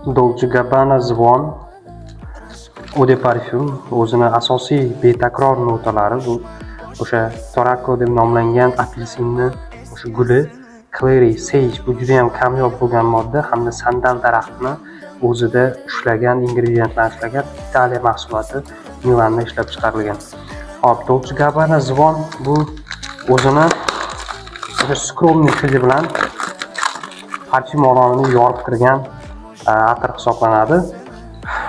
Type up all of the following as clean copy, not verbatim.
Dolce Gabbana Zvoon Eau de Parfum o'zini asosiy betakror notalari bu o'sha Tarocco deb nomlangan apelsinni o'sha guli, clary sage, bu juda ham kamyob bo'lgan modda hamda sandal daraxtini o'zida ushlagan, ingrediyentlarni ushlagan Italiya mahsuloti, Milanda ishlab chiqarilgan. Hop, Dolce Gabbana Zvoon bu o'zini o'sha скромный hidi bilan parfyum olamini yorib kirgan atir hisoblanadi.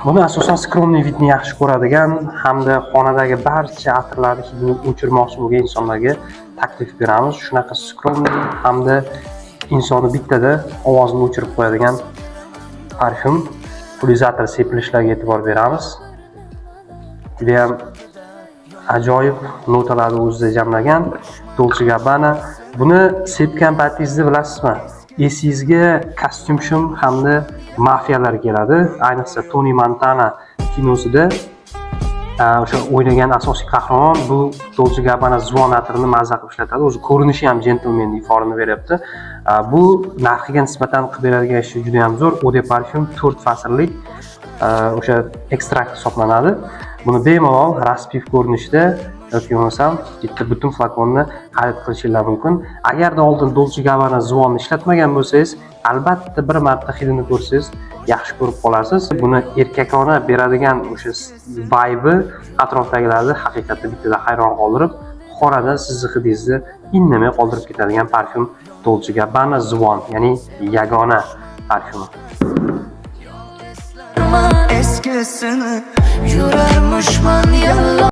Buni asosan скромный вид ni yaxshi ko'radigan hamda xonadagi barcha atirlarni hidini o'chirmoqchi bo'lgan insonlarga taklif beramiz. Shunaqa скромный hamda insonni bittada ovozini o'chirib qo'yadigan parfyum. Pulizator sepilishlariga e'tibor beramiz. Judayam ajoyib notalarni o'zida jamlagan Dolce Gabbana. Buni sepgan paytingizda, bilasizmi, esingizga kostyum shim hamda mafiyalar keladi. Ayniqsa Tony Montana kinosida o'sha o'ynagan asosiy qahramon bu Dolce Gabbana Zvoon atirini maza qilib ishlatadi. O'zi ko'rinishi ham jentlmenni iforini beryapti. Bu narxiga nisbatan qilib beradigan ishi juda ham zo'r. Eau de Parfum 4 fasllik o'sha ekstrakt hisoblanadi. Buni bemalol распив ko'rinishida yoki bo'lmasam bitta butun flakonni xarid qilishinglar mumkin. Agarda oldin Dolce Gabbana Zvoonni ishlatmagan bo'lsangiz, albatta bir marta hidini ko'rsangiz, yaxshi ko'rib qolasiz. Buni erkakona beradigan o'sha vibe atrofdagilarni haqiqatda bittada hayron qoldirib, xonada sizni hidingizni indamay qoldirib ketadigan parfyum Dolce Gabbana Zvoon, ya'ni yagona parfyumi. Eskisini yurarmishman yallo.